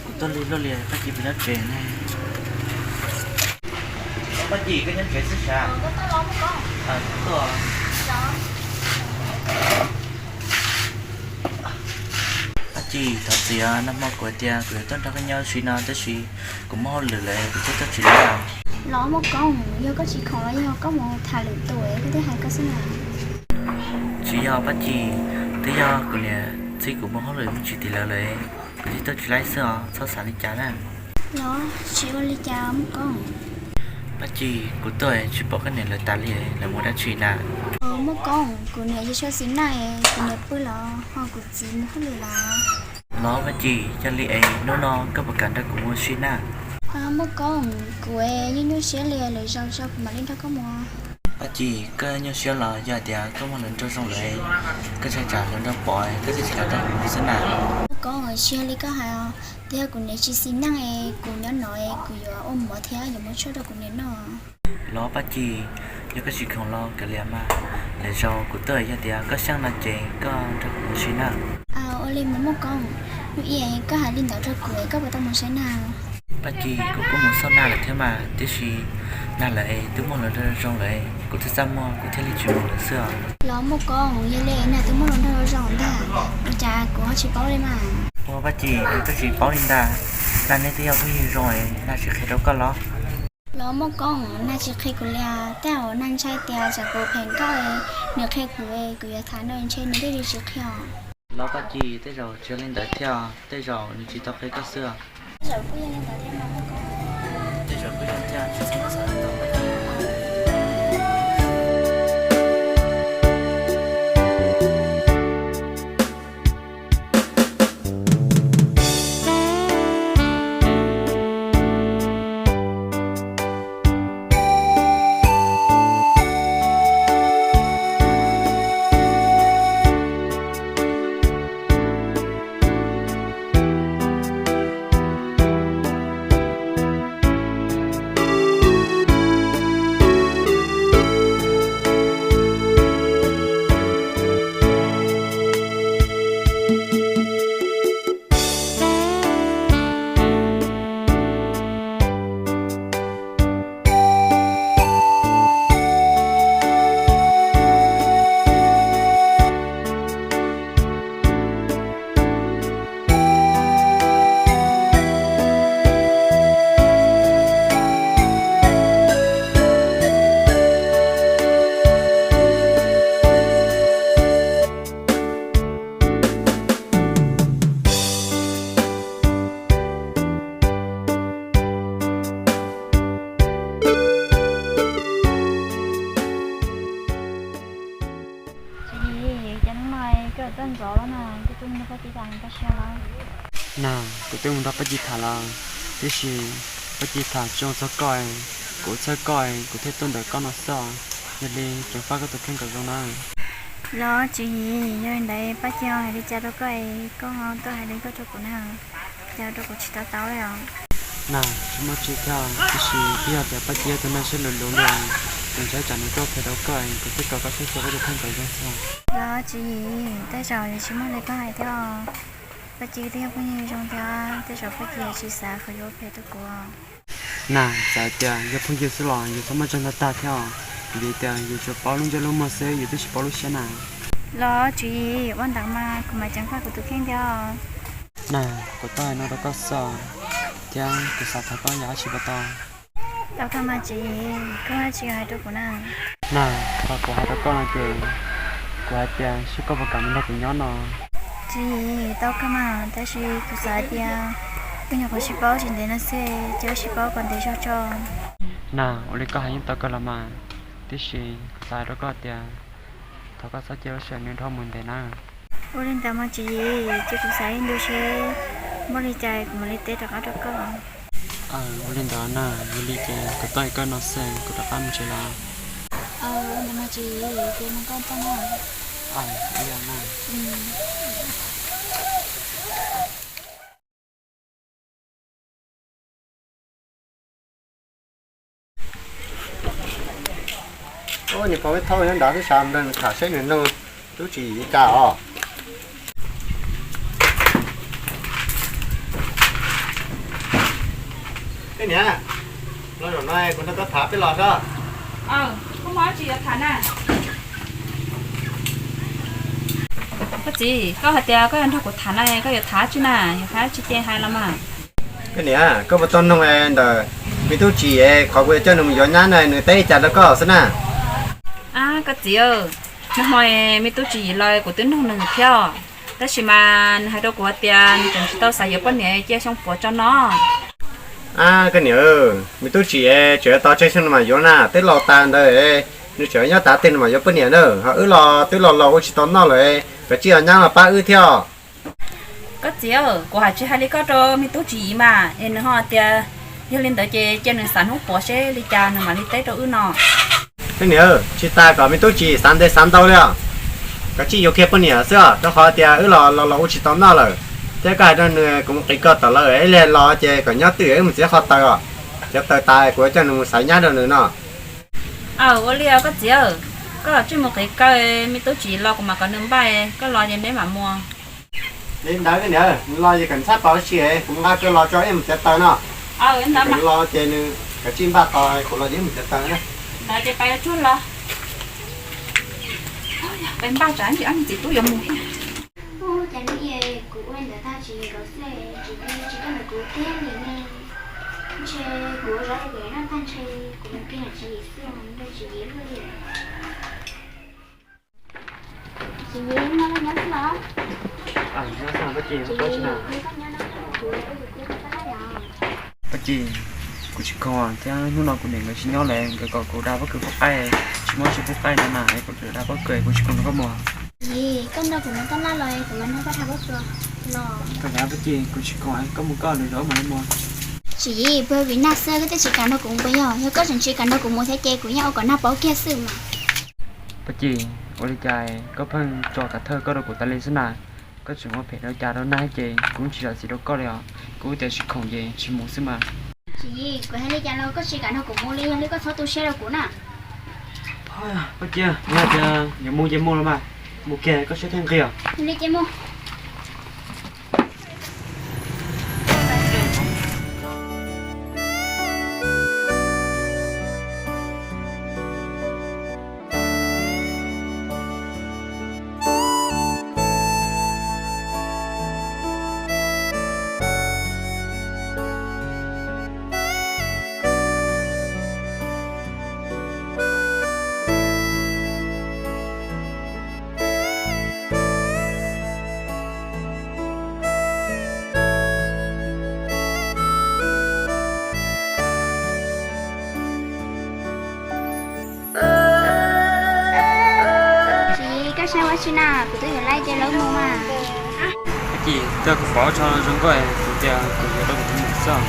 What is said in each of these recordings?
Kuv tuaj lig luaj li, Paj Ci puas nyob tsev ne? Paj Ci, koj nyob tsev xwb sav? Paj Ci, thov txim os, nag hmo kuv hais tias kuv yuav tuaj nrog koj nyob ua si no tab sis kuv muaj hauj lwm lawm kuv thiaj tuaj tsis laib os. Los Muaj Koob, yog koj tsis khoom los yog koj mus tham lwm tus koj thiaj hais koj xwb na. Tsis yog Paj Ci, twb yog kuv niam txib kuv mus hauj lwm me ntsis tim lawv lawm, kuv thiaj tuaj tsis laib xwb os, txhob xav li cas na. Los tsis ua li cas Muaj Koob. Paj Ci, kuv tuaj tsis pom koj niam lawv tas li, lawv mus dab tsi na? Muaj Koob, kuv niam tsis tshua xis neej, kuv niam pw lawm ho kuv txiv mus hauj lwm lawm. Los Paj Ci, yog li es hnub no koj puas kam nrog kuv mus ua si na? Muaj Koob, kuv nyuaj nyuaj siab li, lwm zaus tso kuv mam li nrog koj mus. Paj Ci, koj nyuaj siab los yog hais tias koj muaj hluas nraug zoo lawm, koj ntshai tsam hluas nraug pom koj thiaj tsis kam nrog kuv mus xwb na. Muaj Koob, tsis yog li koj hais os, twb yog kuv niam tsis xis neej es kuv nyob no es kuv yuav ua mov thiab yuav muab tshuaj rau kuv niam noj. Los Paj Ci, yog koj tsis khoom los kav liam mas, lwm zaus kuv tuaj yog tias koj xyeej no ces koj nrog kuv mus ua si na. Ua li mas Muaj Koob, hnub ib koj hais li ntawd rau kuv es koj puas tau mus saib nag? Paj Ci, kuv kuj mus xauj nag lawm thiab mas, tiam sis nag lawm es twb muaj hluas nraug zoo lawm, kuv twb txaj muag kuv thiaj li tsis mus lawm xwb os. Los Muaj Koob, yog li nag twb muaj hluas nraug zoo ntag, ua cas kuv ho tsis paub li mas? Ua Paj Ci, koj tsis paub li ntag, nag neb twb yog phooj ywg zoo es nag tsis qhia rau koj los? Los Muaj Koob, nag tsis qhia kuv li, tej zaum nag ntshai tias tsam kuv phem nkauj es nws qhia kuv es kuv yuav tham no ntshe nws thiaj li tsis qhia. Los Paj Ci, tej zaum tsis yog li ntawd thiab, tej zaum nws tsis tau qhia koj xwb. Tej zaum kuj yog li ntawd thiab mas Muaj Koob. Tej zaum kuj yog thiab, tsis txhob xav tau. Tsis, cas hnub no koj tuaj ntxov lawm na, koj tuaj mus nrog Paj Ci tham koj siab lawm? Na, kuv twb mus nrog Paj Ci tham lawm, tiam sis Paj Ci tham tsis zoo txog koj, kuv txhawj koj, kuv thiaj tuaj ntawm koj no xwb. Yog li ceev faj koj tus kheej kom zoo na. Los Tswv Yim, yog li ntawd Paj Ci hais li cas rau koj es koj tuaj hais li koj rau kuv na, cas rau kuv tsis tau tau li os? Na, tsis muaj tsi thiab, tiam sis twb yog tias Paj Ci yog tus neeg siab luv luv li, kuv ntshai tsam nws tuaj phem rau koj, kuv thiaj kom koj saib xyuas koj tus kheej kom zoo xwb. Los Tswv Yim, tej zaum yuav tsis muaj li koj hais thiab. Paj Ci twb yog phooj ywg zoo thiab, tej zaum Paj Ci yuav tsis xav qhov yuav phem rau kuv. Na, txawm tias yog phooj ywg xwb los yus txhob muaj tsaug ntau tag thiab, vim tias yus tsuas paub lub ntsej lub muag xwb yus twb tsis paub lub siab na. Los Tswv Yim, ua ntawd mas kuv mam ceev faj kuv tus kheej thiab. Na, kuv tuaj hais no rau koj xwb, thiab kuv xav thov koj yam dab tsi puas tau? Tau kawg mas Tswv Yim, koj dab tsi hais rau kuv na? Na, qhov kuv hais rau koj no ces kuv hais tias seb koj puas kam mus nrog kuv nyob no. Tswv Yim, tau kawg mas, tab sis kuv xav hais tias kuv nyuam qhuav sib paub tsis ntev no xwb, cia wb sib paub kom ntev zog tso. Na, ua li koj hais yeej tau kawg los mas, tiam sis kuv xav hais rau koj tias thov koj txhob cia lub sij hawm no dhau mus ntev na. Ua li ntawd mas Tswv Yim, ces kuv xav ib ntu seb muaj li cas kuv mam li teb rov qab rau koj. Ua li ntawd na, yog li ces kuv tuaj hais koj no xwb, kuv rov qab mus tsev lawm. Ua li ntawd mas Tswv Yim, ces mus koj toj na. Ua li na. Ub, niag pog Viv Thauj nyob nrad twb xav nrog nws tham seb nws nug tub Tsis Yim li cas os. Ej niam, los zaum no kuv nrog koj tham peb los seb. Koj txiv, koj hais tias koj yuav nrog kuv tham na, koj yuav tham tsi na, yuav hais tsi ces hais los mas. Koj niam, koj puas tau noog ntawm me tub Tsis Yim qhov kuv yuav coj nws mus yuav nyab na nws teb li cas rau koj xwb na? Ab koj txiv, nag hmo me tub Tsis Yim los kuv twb noog nws thiab, tab sis mas nws hais rau kuv hais tias nws tseem tsis tau xav yuav poj niam cia xyoo puav tso no. Ab koj niam, me tub Tsis Yim tseem tos tsawg xyoo nws mam yuav na, twb laus tas ntawd, nws tseem nyob tav twg nws mam yuav poj niam na, ho wb los twb laus laus ua tsis tau noj lawm, koj tsis yuav nyab los pab wb thiab. Koj txiv, kuv hais tsis hais li koj rau me tub Tsis Yim mas es nws ho tias yog li ntawd ces cia nws xav hnub puav seb li cas nws mam li teb rau wb no. Koj niam, tsis tas kom me tub Tsis Yim xav ntev xav ntau li os, koj tsis yuav kiag poj niam xwb os, rau qhov tias wb los laus laus ua tsis tau noj lawm, thiab koj hais rau nws kuv mus qiv koj tom lawv ib leeg los ces kom nyob twj ywm wb mus txiav qhov taws os, txiav taws tas kuv yuav coj nws mus xaiv nyab rau nws no. Aw, ua li os koj txiv, koj los tsij mus qiv kawg, me tub Tsis Yim los kuv mam kom nws npaj, koj los ces neb mam mus. Li ntawd koj niam, nws los ces kom nws txhob pom dab tsi, kuv nqa kawg los tso ib mus txiav taws no. Nws los ces nws kom tsij npaj tos kuv los ces ib mus txiav taws na. Ntawd ces pais tsuag los. Pais npaj tsam ib ntsis ob niag txiv tub yuav mus thiab. Ub, cas hnub i kuv ua li ntawd tag tsis nkaus xwb, tsis tsis tuaj nrog kuv kiag li ne. Ntshe kuv ua zov li pem no tag ntshe kuv mus kiag nrog Tsis Yim xwb, nrog Tsis Yim luaj li. Tsis Yim, no los nyob xwb los? Nyob xwb Paj Ci, koj nyob no kuv ua kuv kuv tab laj yom. Paj Ci, kuv tsis khoom thiab hnub no kuv niam nkawd tsis nyob lawm, nkawd kom kuv da pob kws pub qaib, tsis muaj tsis pub qaib no na, es kuv tseem da pob kws, kuv tsis khoom nrog koj mus. Tsis Yim, koj nrog kuv mus tab laj los kuv mam nrog koj da pob kws los. Koj da Paj Ci, kuv tsis khoom, koj mus koj, nws zov mas mus. Tsis Yim, puas vim nag xwb koj thiaj tsis kam nrog kuv mus puas yog? Yog koj tseem tsis kam nrog kuv mus thiab ces kuv yeej ua kom nag pauv kiag xwb mas. Paj Ci, ua li cas koj pheej tso kav thawj koj rau kuv tas li xwb na? Koj tseem ua phem rau cas rau nag ces kuv tsis zam txim rau koj li os. Kuv tias tsis khoom ces tsis mus xwb mas. Tsis Yim, kuv hais li cas los koj tsis kam nrog kuv mus li, yog li koj txhob tu siab rau kuv na. Paj Ci, yog tias yuav mus ces mus los mas, mus kiag koj siab thiaj nqig os. Yog li ces mus. Tsis Yim, koj saib ua tsi na, kuv twb yuav lawv ces lawv mus mas. Paj Ci, txawm kuv pom tso zoo nkauj kuv tias kuv yuav rau kuv tus mus xwb.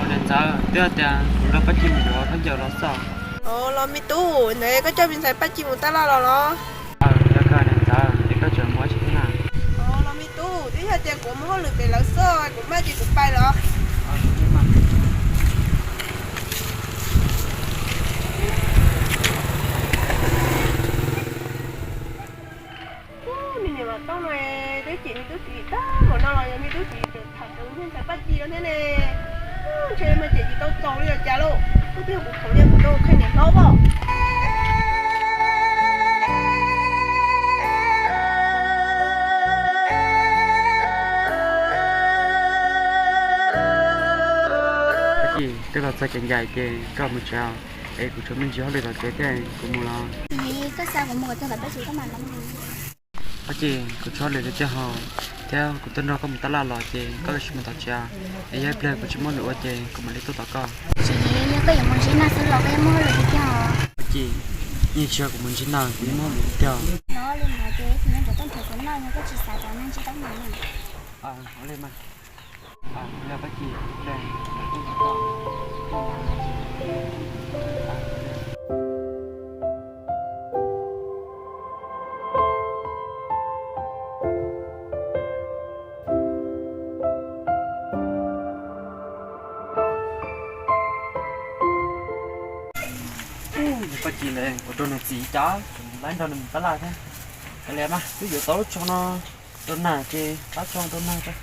Niam ntxawm, twb tias kuv nrog Paj Ci mus yuav khaub ncaws los xwb. Los me tub, ntawd koj coj me ntxhais Paj Ci mus tab laj los los? Yog kawg niam ntxawm, es koj tseem mus ua tsi thiab na? Los me tub, twb yog tias kuv mus hauj lwm pem lawv xwb, kuv maj ces kuv pais los. Ub, me niam Vam Tooj no twb cem me tub Tsis Yim tag npaum no los yog me tub Tsis Yim tseem tham tau me ntxhais Paj Ci no thiab ne. Ntshe mas cem tsis tau txaus li los cas lauj. Koj twb yog kuv khaum lias kuv rau koj niam hlob os. Twb los txog kev ncaim ces koj mus tsev, es kuv tshuav me ntsis hauj lwm tom tsev thiab, kuv mus los. Koj xa kuv mus kom tag tom peb tsev koj mam los. Koj ces kuv tshuav hauj lwm tiag tiag hos, thiab kuv tuaj nrog koj mus tab laj los ces koj cia li mus tom tsev, es yog ib pliag kuv tsis muaj hauj lwm ua ces kuv mam li tuaj tom koj. Tsis, yog koj yuav mus ntsib Nag xwb los koj yeej muaj hauj lwm tiag tiag os. Koj ces, yeej tsis yog kuv mus ntsib Nag kuv yeej muaj hauj lwm tiag. Ua li ntawd ces kuv yuav tsum tuaj nrhiav kuv Nag, yog koj tsis xav kom Nag ntsib teeb meem na. Ua li mas. Koj cia li ua rau nws txim, cas laib nrog nws mus tab laj thiab. Kav liam mas, twb yuav tau lub tsho no rau Nag ces pab tso rau Nag tso.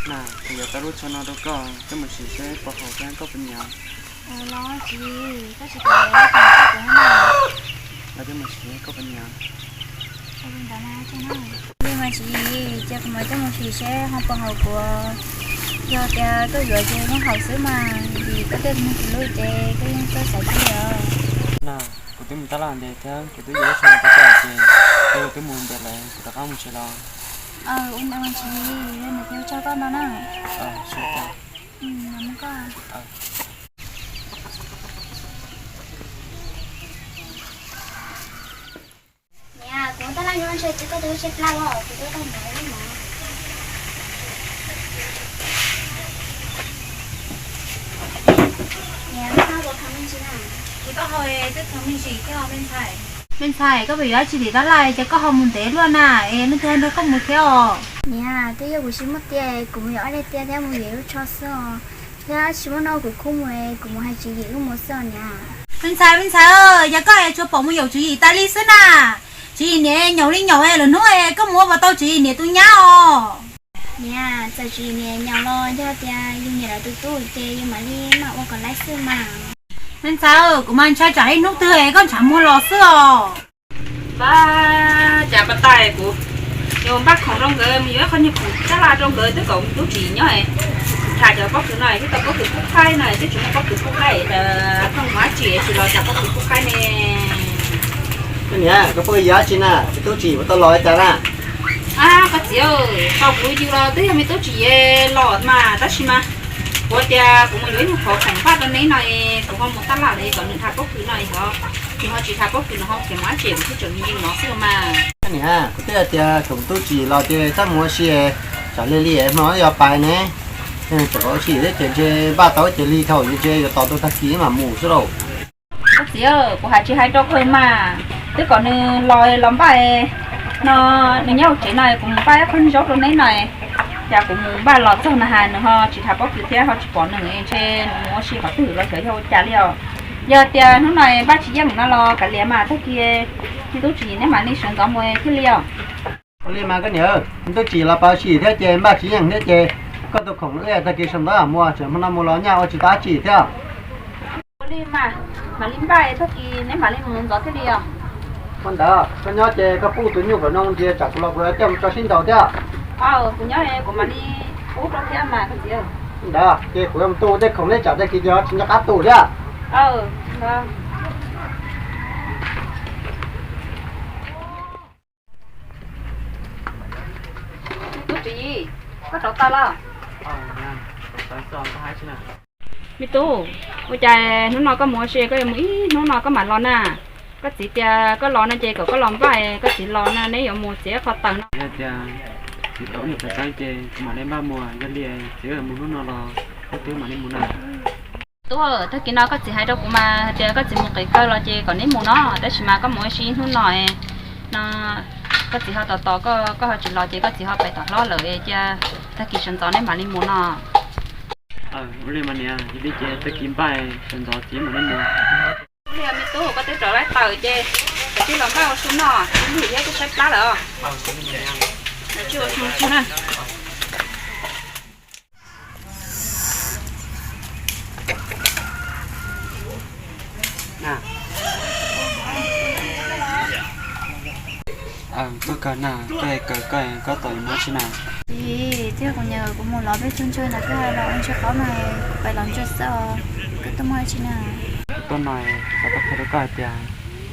Nag, kuv yuav tau lub tsho no rau koj, koj mus sim seb puas haum thiab koj puas nyiam. Los koj mus sim seb koj puas nyiam. Li mas tsis, cia kuv mam coj mus sim seb ho puas haum kuv. Yog tias koj yuav ces yeej haum xwb mas, vim koj twb yog tus neeg kuv hlub ces koj yeej txhob xav li os. Nag, kuv twb mus tab laj ntev thiab kuv twb yuav lub tsho no rau koj ces kuv twb mus ntev lawm, kuv rov qab mus tsev los. Ua li mas tsis, yog li ces ua tsaug koj ntau na. Niam, kuv tab laj nyob ntshe tsis koj tus lub tsheb plab os, kuv twb tau hnov li no. Niam, koj puas khav me ntsis na? Kuv tau hau, twb khav me ntsis thiab me ntxhais. Me ntxhais, koj puas yuav dab tsi tim tab laj ces koj ho mus ntev luaj na, es leej twg ho nrog koj mus thiab os? Niam, twb yog kuv tsis muaj tias, kuv mus yuav ob daig tiaj thiab mus yuav ib lub tsho xwb os. Thiab tsis muaj neeg kuv khub mus, kuv mus hais Tswv Yim wb mus xwb os niam. Me ntxhais, me ntxhais, yog koj es tsuas pom mus yaum Tswv Yim tas li xwb na. Tswv Yim niam nyaum li nyaum, lwm hnub koj mus ua puas tau Tswv Yim niam tus nyab os. Niam, txawm Tswv Yim niam nyaum los yog tias yus niam lawv tus tub ces yus mam li maj ua kom laib xwb mas. Me ntxhais, kuv mas ntshai tsam ib hnub twg koj ntshav muag los xwb os. Pab, cas pab tais kuv yuav npaj khoom rau nkawd mus yuav ib qho nyuag khoom tab laj rau nkawd twb kom tub tsis nyob. Tham cov pob kws no twb tau pob kws pub qaib no, twb tsis muaj pob kws pub qaib, pheej mus dab tsi tsis los tham pob kws pub qaib ne. Niam, koj pheej yuav dab tsi na, me tub tsis puas tau los li cas na? Ab, koj txiv, tau kuv yug los twb yog me tub tsis los mas, tab sis mas kuv tias kuv mus yuav ib nyuag qhov khoom npaj rau neb no, kuv ho mus tab laj li kom nws tham pob kws no, yog nws ho tsis tham pob kws nws ho khiav mus dab tsi kuv thiaj tseem mus yug no xwb mas. Niam, kuv twb hais tias kom tub tsis los ces txhob mus ua si, tsam li li hmo yog pais ne, tsam ua si thiab ces ntshe npaj tau ces lig dhau, ntshe yuav tos tag kis mam mus xwb lauj. Koj txiv, kuv hais tsis hais rau koj mas, twb kom nws los los npaj no, nws nyob hauv tsev no kuv mus npaj ib qho zaub rau neb no, cas kuv mus npaj los txog na has nws ho tsis tham pob kws thiab ho tsis pom nws, ntshe nws mus ua si qhov twg los xyov yog ua cas li os. Yog tias hnub no npaj tsis yeej no los kav liam mas, tag kis me tub tsis neb mam li sawv ntxov mus thiaj li os. Ua li mas koj niam, me tub tsis los pais ua si thiab ces npaj tsis yeej thiab ces koj tus khoom wb tag kis sawv ntxov mus, tsam hmo no mus los nyaj ua tsis tau dab tsi thiab. Ua li mas, mam li npaj tag kis neb mam li mus ntxov thiaj li os. Ua ntawd koj nyob ces koj pub tus nyuj kom zoo ntsis tsam kuv los kuv coj mus tso sib nraus thiab. Kuv nyob kuv mam li pub rau thiab mas koj txiv. Ntawd ces kuv yuav mus tu tej khoom neb tsam tag kis ces tsis nco qab tu thiab. Tub tsis, koj rauv taws los? Me tub, ua cas hnub no koj mus ua si koj yuav mus ib hnub no koj mam los na? Koj txiv tias koj los no ces kom koj los npaj, koj txiv los no neb yuav mus txiav qho taws no. Yog tias txiv tau ib nyuag xav xeeb ces kuv mam li npaj mus, yog li txiv mus hnub no los koj twb mam li mus na. Tub, tag kis no koj txiv hais rau kuv mas hais tias koj txiv mus qev kaw los ces kom neb mus no, tab sis mas koj mus ua si hnub no no, koj txiv ho tos tos koj, koj ho tsis los ces koj txiv ho pais tom hlob lawm, cia tag kis sawv ntxov neb mam li mus no. Ua li mas niam, yog li ces tag kis npaj sawv ntxov txiv mam li mus. Ua li me tub, koj twb Aws, ces tsis los npaj ua su noj, ib pliag thiab twb tshaib plab lawm os. Tsis ua su na. Tuaj kawg na, koj kawg koj, koj tau muab tsi na. Txiv, thiab kuv niam kuv mus los peb tug ntsuag ntawd koj los ua ntsuag qaub na, kuv pais los ntsuag xwb os, koj tuaj muab tsi na. Kuv tuaj no xav tuaj qhia rau koj hais tias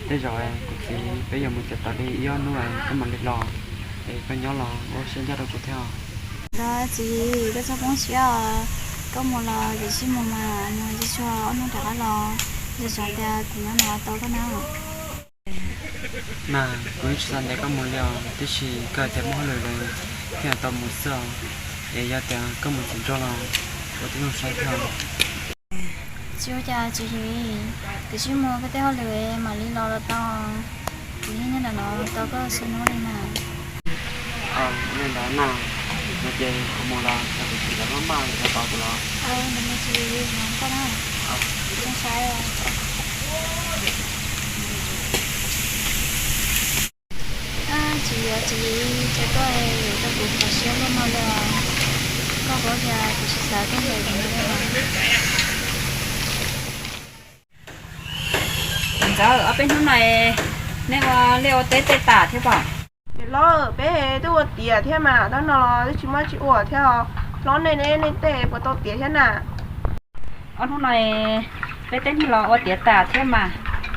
tej zaum kuv txiv peb yuav mus txiav taws li ib ob hnub koj mam li los, es koj nyob los ua siab ncaj rau kuv thiab. Los txiv, koj txhob poob siab os, koj mus los ces sib mus mas, mus tsuag tsuag ob hnub rov qab los, yog tias kuv nyob no tau koj na. Mas kuv yeej tsis xav ntiav koj mus li os, tiam sis koj hais tias muaj hauj lwm lawm thiaj tau mus xwb os. Es yog tias koj mus txiv ntsuag los ua tib zoo saib thiab. Tsis ua cas txiv, koj sib mus koj tej hauj lwm mam li los los tau, kuv yeej nyob ntawm no tos koj xwb hnub li na. Ua li ntawd na, no ces kuv mus los, kuv txiv lawv maj maj los tos kuv los. Tsis, tsis, tsis, tsis, koj yuav tau kuv kho siab luaj no li os. Koj paub tias kuv tsis xav koj ntawd li. Ntxawm, ob peb hnub no nej ua liaj ua teb tej tas thiab pom? Niam hlob, peb twb ua tiav thiab mas, tab no los twb tsis muaj tsi ua thiab os. Hlob, nej, nej tej puas tau tiav thiab na? Ob hnub no peb tej neeg los ua tiav tas thiab mas,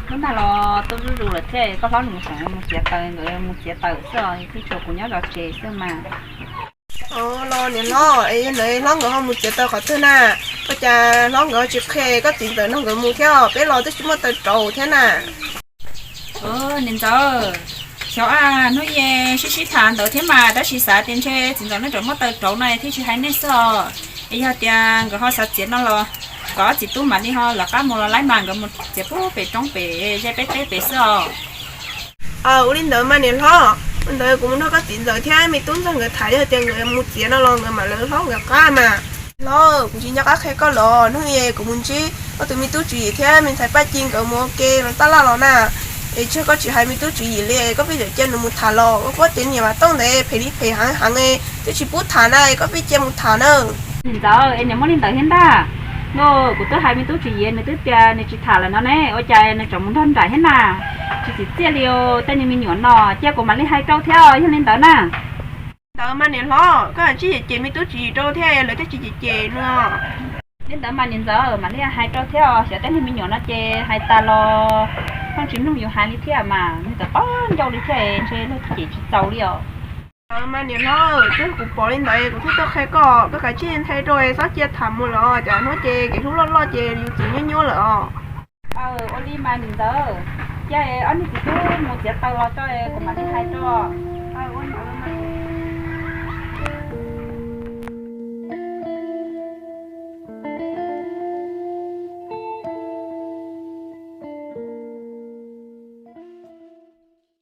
hnub nag los tu zuj zus lawm thiab, koj hlob nws mus xeev mus txiav taws, nkawd mus txiav taws xwb os, twb tshuav kuv nyob zov tsev xwb mas. Los niam hlob, es yog ntawd hlob nkawd ho mus txiav taws qhov twg na? Ua cas hlob nkawd ho tsis qhia koj txiv ntxawm nrog nkawd mus thiab os? Peb los twb tsis muaj taws rauv thiab na. Niam ntxawm, xyov a, hnub ib sib sib tham ntawd thiab mas, tab sis xav tias ntshe txiv ntxawm nej tseem muaj taws rauv no thiaj tsis hais nej xwb os. Es yog tias nkawd ho xav txiav no los kom ob txiv tub mam li ho lawv qab mus los laib mas, nkawd mus txiav pub pem roob pem ze peb teb pem xwb os. Ua li ntawd mas niam hlob, ua ntawd kuv mus nrog koj txiv ntxawm thiab me tub ntxawg nkawd tham, yog tias nkawd mus txiav no los nkawd mam lawv hlob nkawd qab mas. Hlob, kuv tsis nco qab qhia koj los, hnub ib kuv mus ntsib koj tus me tub tswv yim thiab me ntxhais Paj Ci nkawd mus ua ke rau tab laj los na. Es tsis yog koj tsis hais me tub tswv yim li, koj pheej tseem cia nws mus tham los, koj paub tias niam Vam Tooj ntawd phem li phem heev heev, twb tsis pub tham na, koj pheej cia mus tham na. Niam ntxawm, es niam muab li ntawd thiab ntag. Kuv twb hais me tub tswv yim, nws twb tias nws tsis tham lawm no ne, ua cas nws tseem mus nrog nraim thiab na. Tsis txim txiaj li, tej niag me nyuam no, cia kuv mam li hais rau thiab, yog li ntawd na. Li ntawd mas niam hlob, koj tsis cem cem me tub tswv yim rau thiab, lawv thiaj tsis cem cem no. Li ntawd mas niam ntxawm, mam li hais rau thiab, xyov tej niag me nyuam no ces hais tas los pheej tsis mloog yus hais li thiab mas, nws txawm qaub ncauj li thiab, ntshe luag cem tsis txaus li os. Mas niam hlob, twb kuv pom li ntawd kuv thiaj tuaj qhia koj, koj kav tsij nthe rau, txhob cia tham mus los cas hnub ces kev hlub loj loj ces yus txiv nyuaj nyuaj lawm os. Ua li mas niam ntxawm, cia ob niag txiv tub mus txiav taws los tso, kuv mam li hais rau.